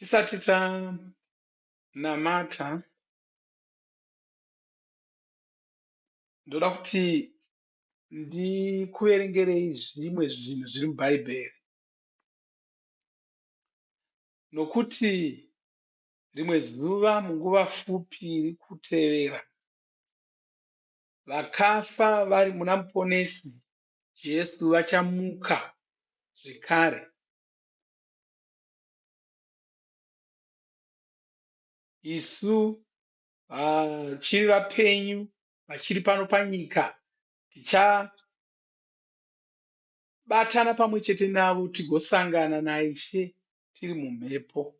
Tisati tanamata, ndoda kuti ndikuverengerei zvimwe zvinhu zviri muBhaibheri. Nokuti rimwe zuva munguva pfupi iri kutevera, vakafa vari muna Muponesi Jesu vachamuka zvekare. Isu vachiri vapenyu vachiri pano panyika tichabatana pamwe chete navo tigosangana naIshe tiri mumhepo.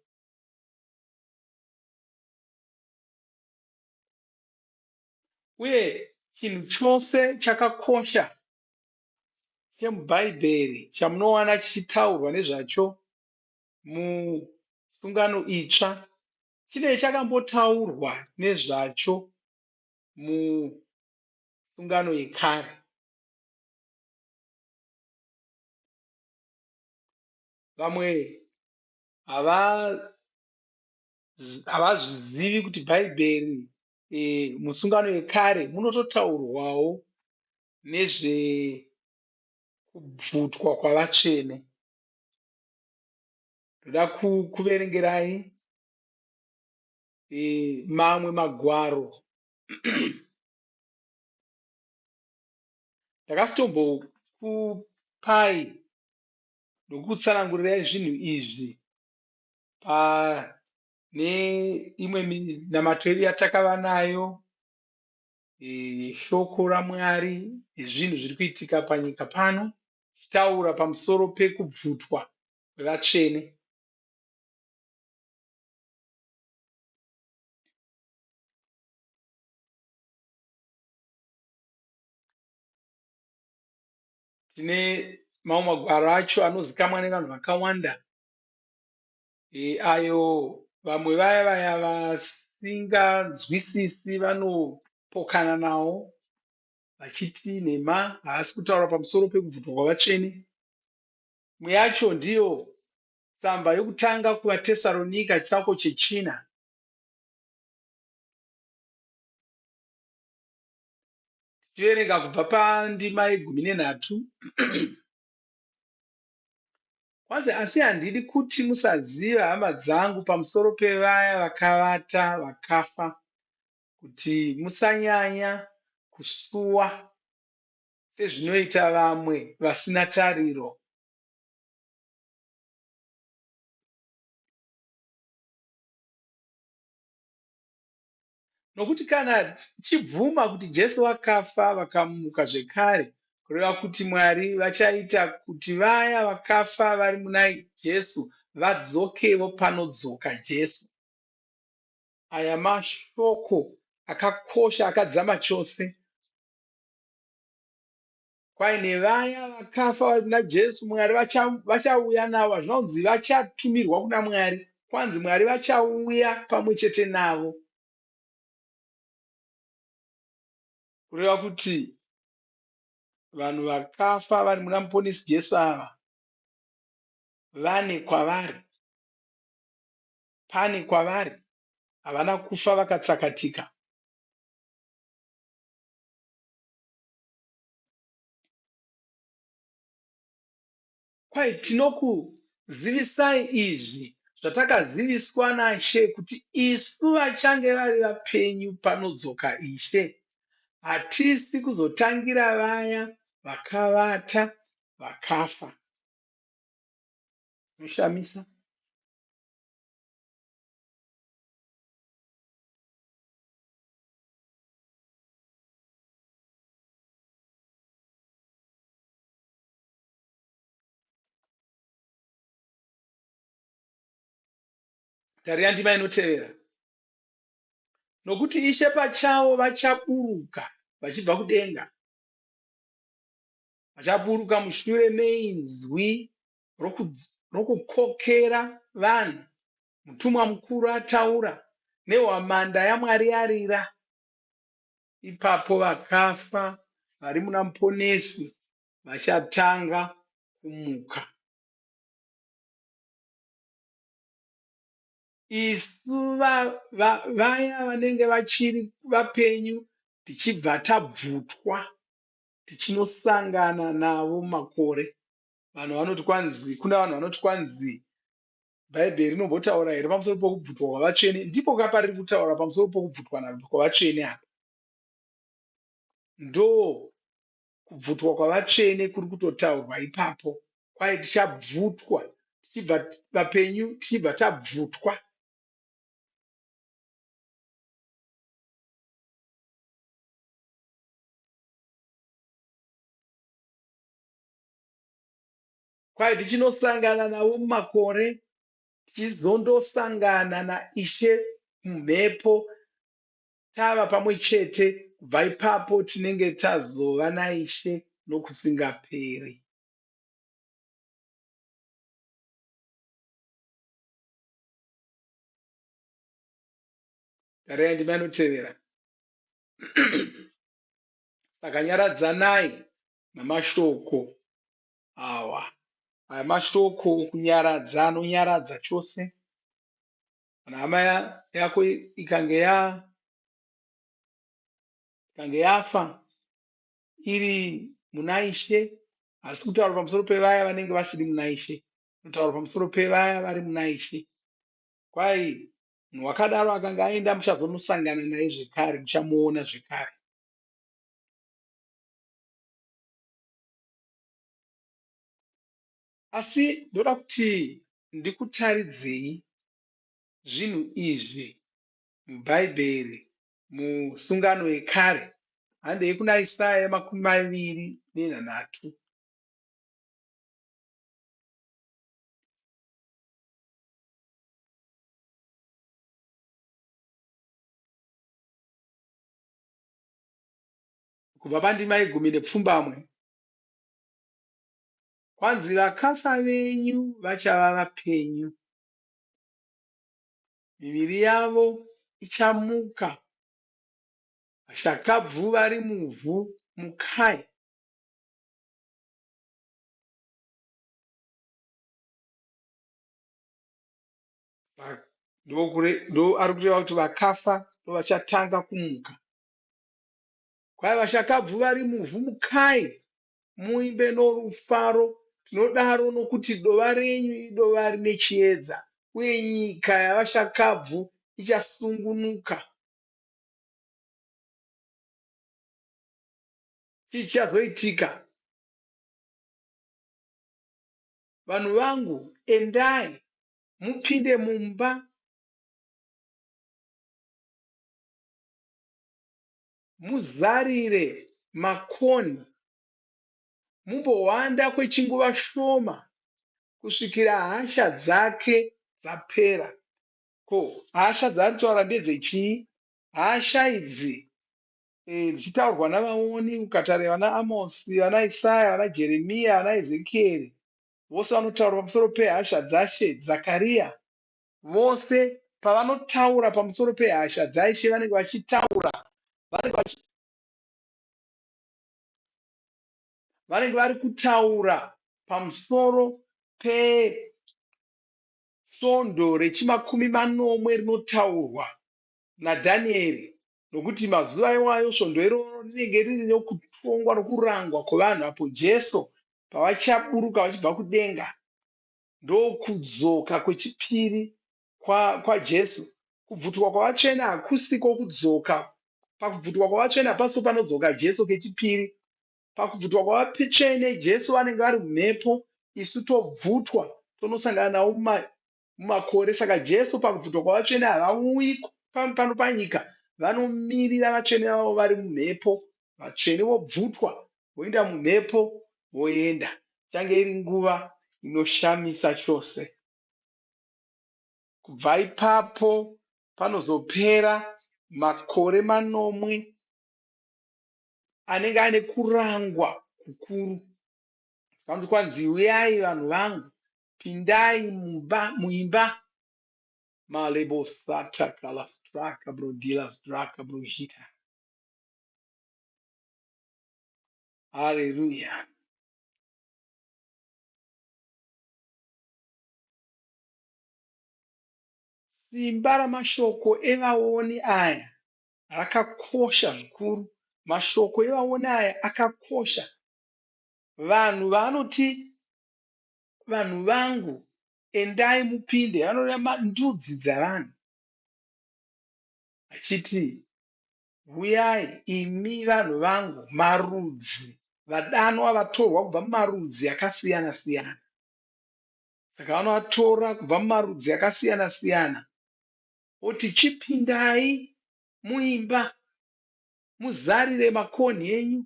Uye chinhu chose chakakosha chemuBhaibheri chamunowana chichitaurwa nezvacho musungano itsva chinenge chakambotaurwa nezvacho musungano yekare. Vamwe havazvizivi kuti Bhaibheri musungano yekare munototaurwawo nezvekubvutwa kwavatsvene. Ndoda kukuverengerai mamwe magwaro. Ndakasitombokupai nokutsanangurirai zvinhu izvi pane imwe minamato yedu yatakava nayo yeshoko raMwari nezvinhu zviri kuitika panyika pano, tichitaura pamusoro pekubvutwa kwevatsvene. Tine mamwe magwaro acho anozikamwa nevanhu vakawanda ayo vamwe vaya vaya vasinganzwisisi vanopokana nawo vachiti nhema, haasi kutaura pamusoro pekubvutwa kwavatsvene. Imwe yacho ndiyo tsamba yokutanga kuvaTesaronika chitsauko chechina. Tichiverenga kubva pandima yegumi nenhatu. Kwanzi, asi handidi kuti musaziva, hama dzangu, pamusoro pevaya vakavata vakafa, kuti musanyanya kusuwa sezvinoita vamwe vasina tariro. Nokuti kana tichibvuma kuti Jesu vakafa vakamuka zvekare, kureva kuti Mwari vachaita kuti vaya vakafa vari muna Jesu vadzokevo panodzoka Jesu. Aya mashoko akakosha akadzama chose. Kwai nevaya vakafa vari muna Jesu, Mwari vachauya navo. Hazvina kunzi vachatumirwa kuna Mwari. Kwanzi Mwari vachauya pamwe chete navo. Kureva kuti vanhu vakafa vari muna Muponesi Jesu ava vane kwavari, pane kwavari, havana kufa vakatsakatika. Kwai tinokuzivisai izvi zvatakaziviswa naShe kuti isu vachange vari vapenyu panodzoka Ishe, hatisi kuzotangira vaya vakavata vakafa. Zvinoshamisa. Tarira ndima inotevera. Nokuti Ishe pachavo vachaburuka vachibva kudenga, vachaburuka mushure meinzwi rokukokera vanhu, mutumwa mukuru ataura, nehwamanda yaMwari yarira. Ipapo vakafa vari muna Muponesi vachatanga kumuka. Isu vaya vanenge vachiri vapenyu tichibva tabvutwa tichinosangana navo mumakore. Vanhu vanoti kwanzi, kuna vanhu vanoti kwanzi Bhaibheri rinombotaura here pamusoro pokubvutwa kwavatsvene? Ndipo ka pariri kutaura pamusoro pokubvutwa kwavatsvene apa. Ndo kubvutwa kwavatsvene kuri kutotaurwa ipapo. Kwai tichabvutwa tichibva vapenyu tichibva tabvutwa. Kwai tichinosangana navo mumakore, tichizondosangana naIshe mumhepo, tava pamwe chete. Kubva ipapo tinenge tazova naIshe nokusingaperi. Tarirai ndima inotevera. Saka nyaradzanai namashoko awa. Aya mashoko okunyaradza anonyaradza chose. Kana hama yako ikange ya ikange yafa iri muna Ishe, asi kutaura pamusoro pevaya vanenge vasiri muna Ishe, kutaura pamusoro pevaya vari muna Ishe. Kwai munhu wakadaro akanga aenda muchazonosangana naye zvekare, muchamuona zvekare. Asi ndoda kuti ndikutaridzei zvinhu izvi muBhaibheri musungano yekare. Handei kuna Isaya 23. Kubva pandima yegumi nepfumbamwe. Kwanzi vakafa venyu vachava vapenyu, miviri yavo ichamuka, vashakabvu vari muvhu, mukai. Ndo ari kureva kuti vakafa ndovachatanga kumuka. Kwai vashakabvu vari muvhu, mukai, muimbe norufaro. Tinodaro nokuti dova renyu idova rine chiedza, uye nyika yavashakabvu ichasungunuka. Chii chichazoitika? Vanhu vangu, endai mupinde mumba muzarire makonhi, mumbohwanda kwechinguva shoma kusvikira hasha dzake dzapera. Ko hasha dzaari kutaura ndedzechii? Hasha idzi dzichitaurwa navaoni, ukatarira vana Amosi, vana Isaya, vana Jeremiya, vana Ezekieri, vose vanotaura pamusoro pehasha dzaShe, Zakaria, vose pavanotaura pamusoro pehasha dzaIshe vanenge vachitaura vanenge vari kutaura pamusoro pesvondo rechimakumi manomwe rinotaurwa naDhanieri, nokuti mazuva iwayo svondo iroro rinenge riri rokutongwa nokurangwa kwevanhu apo Jesu pavachaburuka vachibva kudenga ndokudzoka kwechipiri kwaJesu. Kubvutwa kwavatsvene hakusi kwokudzoka. Pakubvutwa kwavatsvene hapasipo panodzoka Jesu kechipiri. Pakubvutwa kwavatsvene Jesu vanenge vari mumhepo, isu tobvutwa tonosangana navo mumakore. Saka Jesu pakubvutwa kwavatsvene havauyi pano panyika, vanomirira vatsvene vavo vari mumhepo. Vatsvene vobvutwa voenda mumhepo voenda. Ichange iri nguva inoshamisa chose. Kubva ipapo panozopera makore manomwe anenge aine kurangwa kukuru. Vanoti kwanzi uyai vanhu vangu, pindai mumba, muimba. Malebosata kalastraka brodilasdraka brojita. Haleluya. Simba ramashoko evaoni aya rakakosha zvikuru. Mashoko evaoni aya akakosha. Vanhu vaanoti vanhu vangu endai mupinde vanoreva ndudzi dzavanhu achiti huyai imi vanhu vangu marudzi vadanwa vatorwa kubva mumarudzi akasiyana siyana. Saka vanovatora kubva mumarudzi akasiyana siyana oti chipindai muimba muzarire makonhi enyu.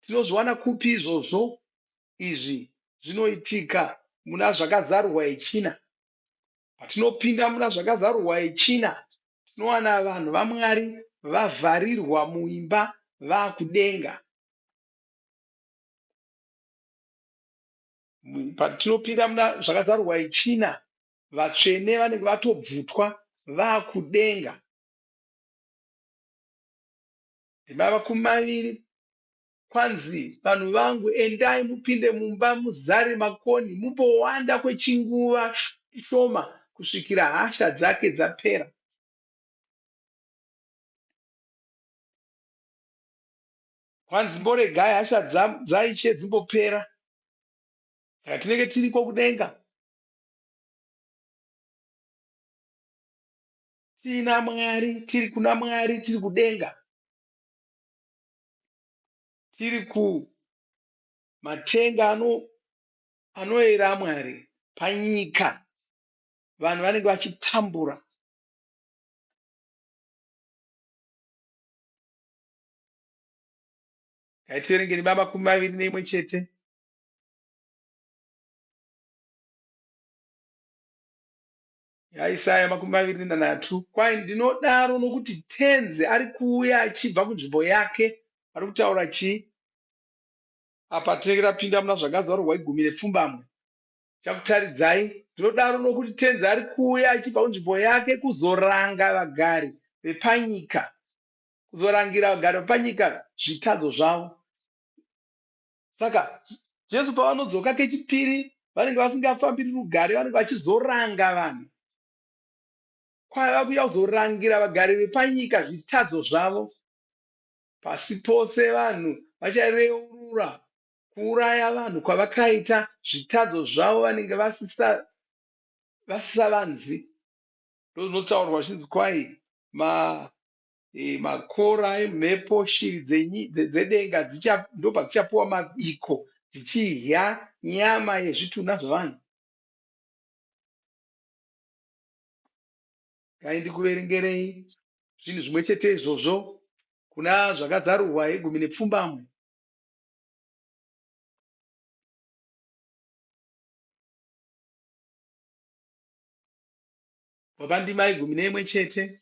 Tinozviwana kupi izvozvo? Izvi zvinoitika muna Zvakazarurwa yechina. Patinopinda muna Zvakazarurwa yechina, tinowana vanhu vaMwari vavharirwa muimba vakudenga. Patinopinda muna Zvakazarurwa yechina, vatsvene vanenge vatobvutwa vakudenga. Ndima 20 kwanzi vanhu vangu endai mupinde mumba muzare makonhi mumbowanda kwechinguva shoma kusvikira hasha dzake dzapera. Kwanzi mboregai hasha dzaIshe dzimbopera. Saka tinenge tiriko kudenga. Tiina Mwari, tiri kuna Mwari, tiri kudenga. Tiri kumatenga anoera aMwari. Panyika vanhu vanenge vachitambura. Ngaitiverenge ndima 21. YaIsaya 23. Kwai ndinodaro nokuti Tenzi ari kuuya achibva kunzvimbo yake. Ari kutaura chii? Apa tinenge tapinda muna Zvakazarurwa 17. Chakutaridzai. Ndinodaro nokuti Tenzi ari kuuya achibva kunzvimbo yake kuzoranga vagari vepanyika. Kuzorangira vagari vepanyika zvitadzo zvavo. Saka Jesu pavanodzoka kechipiri vanenge vasingafambiri rugare, vanenge vachizoranga vanhu. Kwaiva kuuya kuzorangira vagari vepanyika zvitadzo zvavo. Pasi pose vanhu vachareurura kuuraya vanhu kwavakaita, zvitadzo zvavo vanenge vasisavanzi. Ndozvinotaurwa zvichinzi kwai makora emhepo, shiri dzedenga ndopadzichapuwa mabiko dzichidya nyama yezvitunha zvevanhu. Dai ndikuverengerei zvinhu zvimwe chete izvozvo kuna Zvakazarurwa 18. Kubva pandima 11.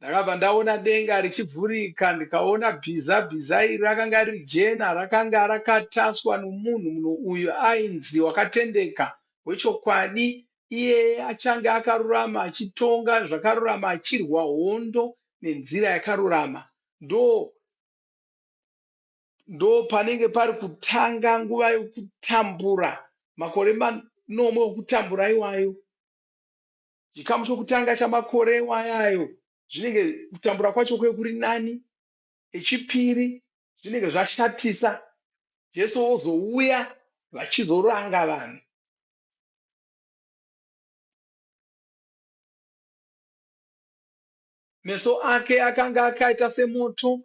Ndakabva ndaona denga richivhurika ndikaona bhiza. Bhiza iri rakanga riri jena, rakanga rakataswa nomunhu. Munhu uyu ainzi Wakatendeka Wechokwadi. Iyeye achange akarurama achitonga zvakarurama achirwa hondo nenzira yakarurama. Ndopanenge pari kutanga nguva yokutambura, makore manomwe okutambura iwayo. Chikamu chokutanga chamakore iwayayo zvinenge kutambura kwacho kwe kuri nani. Echipiri zvinenge zvashatisa. Jesu ozouya vachizoranga vanhu. Meso ake akanga akaita semoto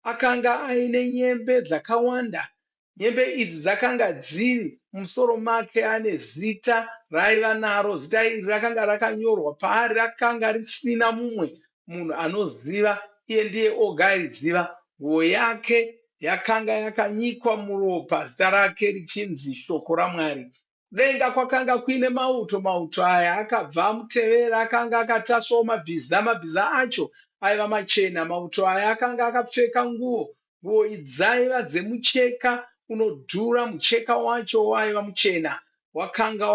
Akanga aine nyembe dzakawanda. Nyembe idzi dzakanga dziri mumusoro make ane zita raaiva naro. Zita iri rakanga rakanyorwa paari rakanga risina mumwe munhu anoziva, iye ndiye oga aiziva. Nguo yake yakanga yakanyikwa muropa, zita rake richinzi Shoko raMwari. Kudenga kwakanga kuine mauto, mauto aya akabva amutevera, akanga akatasvawo mabhiza, mabhiza acho aiva machena. Mauto aya akanga akapfeka nguo, nguo idzi dzaiva dzemucheka unodhura, mucheka wacho waiva muchena, wakanga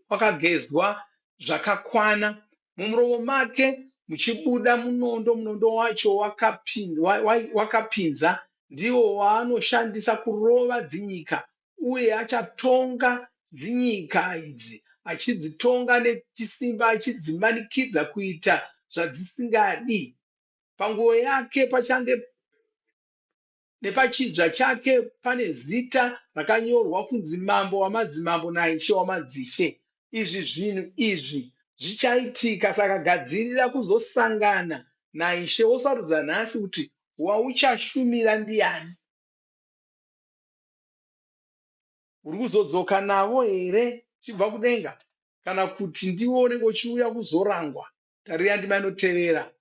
wakagezwa zvakakwana. Mumuromo make muchibuda munondo, munondo wacho wakapinza, ndiwo waanoshandisa kurova dzinyika uye achatonga dzinyika idzi, achidzitonga nechisimba achidzimanikidza kuita zvadzisingadi. Panguo yake pachange nepachidzva chake pane zita rakanyorwa kunzi Mambo wamadzimambo naIshe wamadzishe. Izvi zvinhu izvi zvichaitika saka gadzirira kuzosangana naIshe wosarudza nhasi kuti wauchashumira ndiyani. Uri kuzodzoka navo here uchibva kudenga kana kuti ndiwe unenge uchiuya kuzorangwa? Tarira ndima inotevera.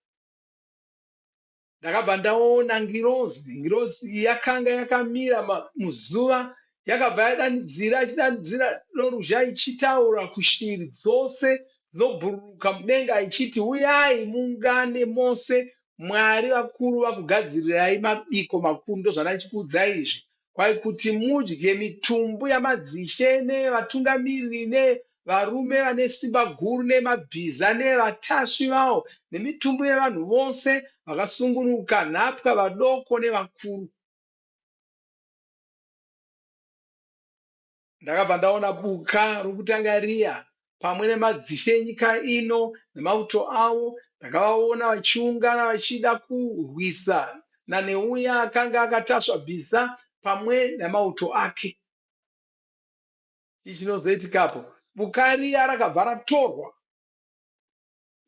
Ndakabva ndaona ngirozi, ngirozi iyi yakanga yakamira muzuva, yakabva yadanidzira ichidanidzira noruzha ichitaura kushiri dzose dzinobhururuka mudenga ichiti, Uyai muungane mose, Mwari vakuru vakugadzirirai mabiko makuru. Ndozvandichikuudzai izvi, kwai kuti mudye mitumbu yamadzishe nevatungamiriri nevarume vane simba guru nemabhiza nevatasvi vawo nemitumbu yevanhu vose vakasungunuka, nhapwa, vadoko nevakuru. Ndakabva ndaona buka rokutanga riya pamwe nemadzishe enyika ino nemauto avo. Ndakavaona vachiungana vachida kurwisa naneuya akanga akatasva bhiza pamwe namauto ake. Chii chinozoitikapo? Buka riya rakabva ratorwa.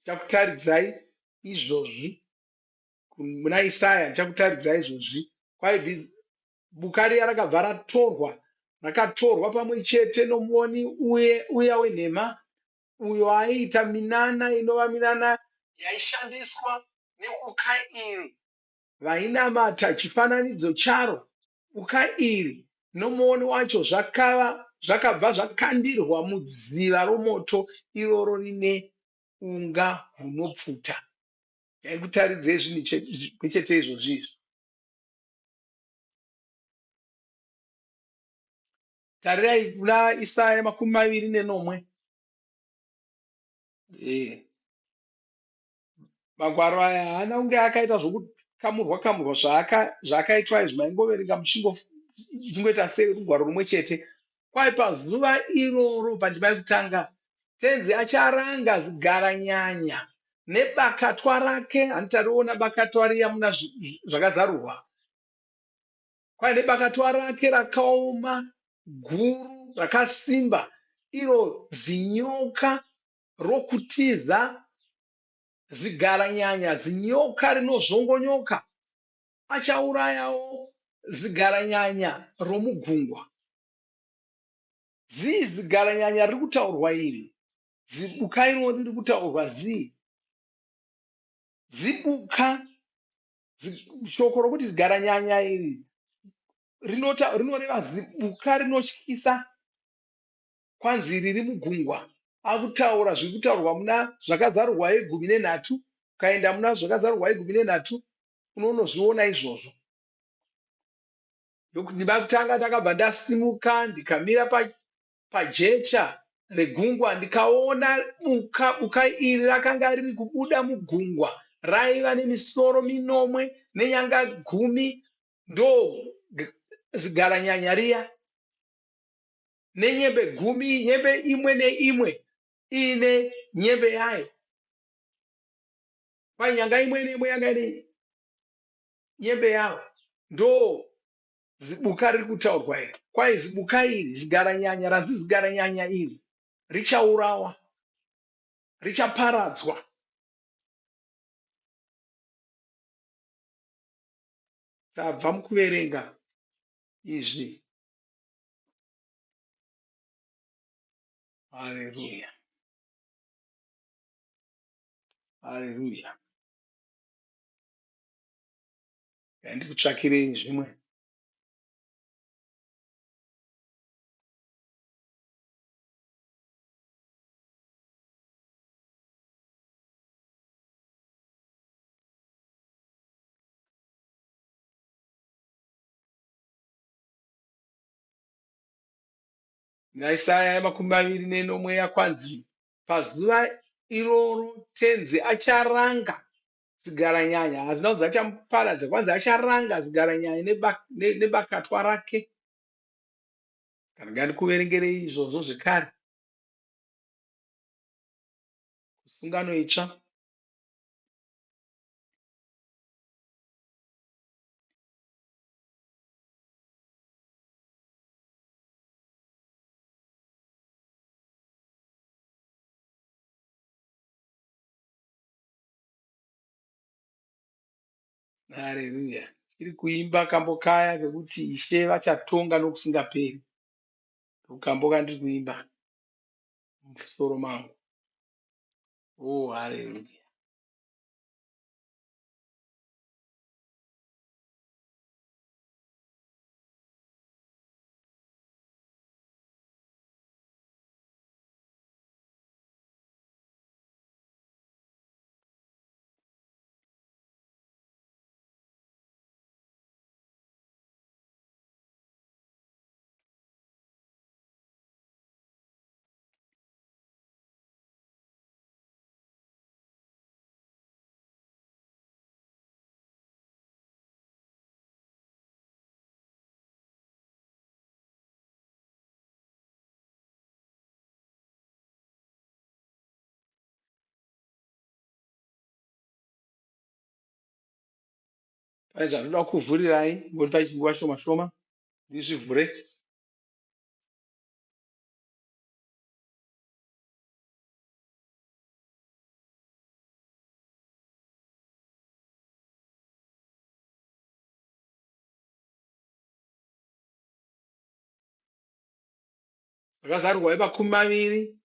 Ndichakutaridzai izvozvi muna Isaya, ndichakutaridzai izvozvi. Kwaibvi Buka riya rakabva ratorwa, rakatorwa pamwe chete nomuoni uye uya wenhema uyo aiita minana inova minana yaishandiswa nebuka iri. Vainamata chifananidzo charo, buka iri nomuoni wacho zvakava zvakabva zvakandirwa mudziva romoto iroro rine unga hunopfuta. Ndaikutaridzei zvinhu zvimwe chete izvozvi izvi. Tarirai kuna Isaya 27. Eh. Magwaro aya haana kunge akaita zvokukamurwa kamurwa zvaakaitwa izvi maingoverenga muchingoita serugwaro rumwe chete. Kwai pazuva iroro pandima yekutanga Tenzi acharanga zigaranyanya nebakatwa rake, hanti tariona bakatwa riya muna Zvakazarurwa. Kwai nebakatwa rake rakaoma, guru, rakasimba, iro zinyoka rokutiza, zigaranyanya, zinyoka rinozvongonyoka. Achaurayawo zigaranyanya romugungwa. Zii zigaranyanya riri kutaurwa iri? Zibuka irori riri kutaurwa zii? Zibuka Shoko rokuti zigaranyanya iri rinoreva zibuka rinotyisa, kwanzi riri mugungwa. Akutaura zviri kutaurwa muna Zvakazarurwa yegumi nenhatu. Ukaenda muna Zvakazarurwa yegumi nenhatu unonozviona izvozvo. Ndokundima kutanga ndakabva ndasimuka ndikamira pajecha regungwa ndikaona buka, buka iri rakanga riri kubuda mugungwa raiva nemisoro minomwe nenyanga gumi ndozigaranyanya riya nenyembe gumi, nyembe imwe neimwe iine nyembe yayo. Kwai nyanga imwe neimwe yanga ine nyembe yawo. Ndo zibuka riri kutaurwa iri. Kwai zibuka iri, zigaranyanya, ranzi zigaranyanya iri richaurawa, richaparadzwa. Tabva mukuverenga izvi. Haleluya. Haleluya. Ndikutsvakirei zvimwe. Muna Isaya 27 yakwanzi, pazuva iroro Tenzi acharanga zigaranyanya, hazvina kunzi achamuparadza, kwanzi acharanga zigaranyanya nebakatwa rake. Kana ngandikuverengerei izvozvo zvekare. Sungano itsva. Hareruya. Tiri kuimba kambo kaya kekuti Ishe vachatonga nokusingaperi. Kambo kandiri kuimba mumusoro mangu. Oh, hareruya. Pane zvandinoda kuvhurirai ngoripa chinguva shoma shoma ndizvivhure. Zvakazarurwa yemakumi maviri.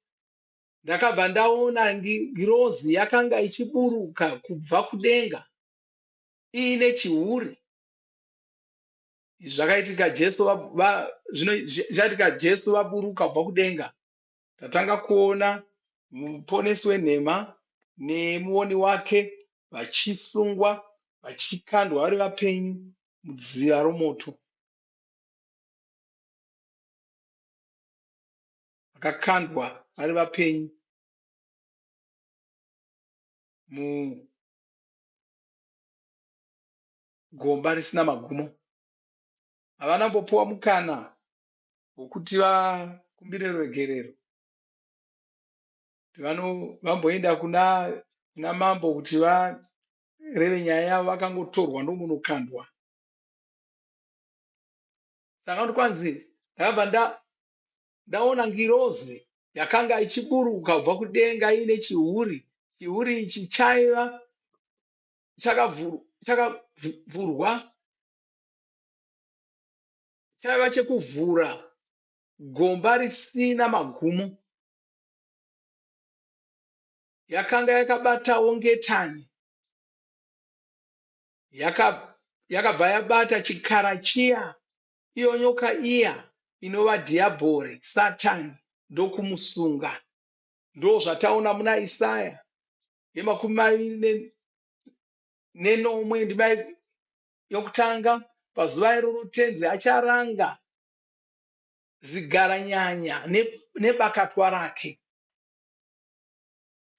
Ndakabva ndaona ngirozi yakanga ichiburuka kubva kudenga iine chihuri. Izvi zvakaitika Jesu zvino zvaitika Jesu vaburuka kubva kudenga. Tatanga kuona muponesi wenhema nemuoni wake vachisungwa vachikandwa vari vapenyu mudziva romoto. Vakakandwa vari vapenyu mugomba risina magumo. Havana kumbopiwa mukana wekuti vakumbire ruregerero. Kuti vamboenda kuna mambo kuti vareve nyaya yavo vakangotorwa ndokunokandwa. Saka kwanzi ndakabva ndaona ngirozi yakanga ichiburuka kubva kudenga iine chihuri. Chihuri ichi chaiva chakavhurwa, chaiva chekuvhura gomba risina magumo. Yakanga yakabatawo ngetani. Yakabva yabata chikara chiya, iyo nyoka iya inova dhiyabhori, Satani, ndokumusunga. Ndozvataona muna Isaya yemakumi maviri nenomwe ndima yokutanga. Pazuva iroro Tenzi acharanga zigaranyanya nebakatwa rake.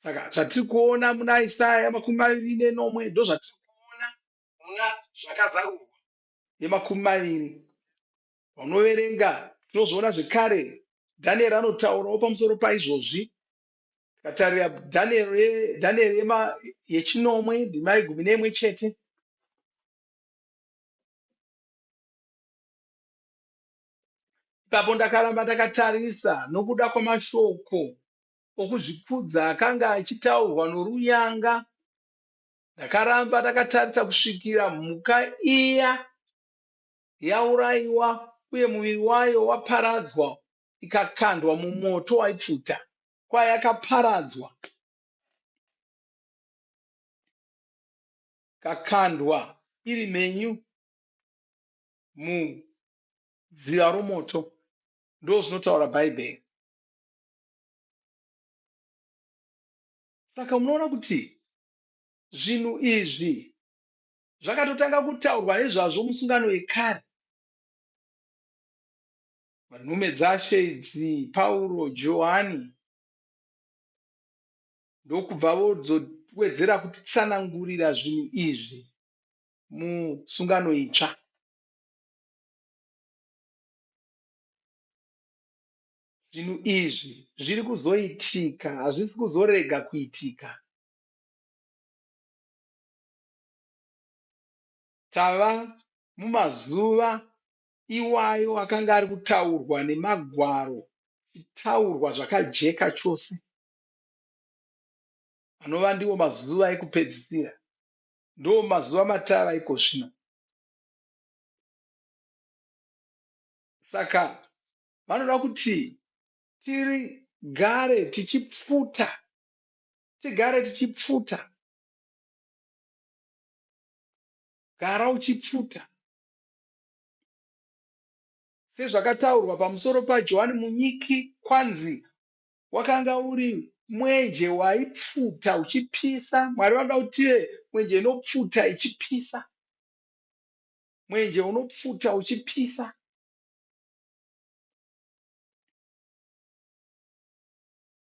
Saka zvatiri kuona muna Isaya 27 ndozvatiri kuona muna Zvakazarurwa yemakumi maviri. Paunoverenga tinozviona zvekare Dhanieri anotaurawo pamusoro paizvozvi. Tikatarira Dhanieri yechinomwe ndima yegumi neimwe chete. Ipapo ndakaramba ndakatarisa nokuda kwamashoko okuzvikudza akanga achitaurwa norunyanga. Ndakaramba ndakatarisa kusvikira mhuka iya yaurayiwa uye muviri wayo waparadzwa ikakandwa mumoto waipfuta. Kwayakaparadzwa, ikakandwa iri mhenyu mudziva romoto. Ndozvinotaura Bhaibheri. Saka munoona kuti zvinhu izvi zvakatotanga kutaurwa nezvazvo musungano yekare. Nhume dzaShe idzi, Pauro, Johani, ndokubva vozowedzera kutitsanangurira zvinhu izvi musungano itsva. Zvinhu izvi zviri kuzoitika, hazvisi kuzorega kuitika. Tava mumazuva iwayo akanga ari kutaurwa neMagwaro, achitaurwa zvakajeka chose, anova ndiwo mazuva ekupedzisira. Ndiwo mazuva matava iko zvino. Saka vanoda kuti tigare tichipfuta, tigare tichipfuta. Gara uchipfuta. Sezvakataurwa pamusoro paJohani Munyiki kwanzi wakanga uri mwenje waipfuta uchipisa. Mwari vanoda kuti tive mwenje inopfuta ichipisa. Mwenje unopfuta uchipisa.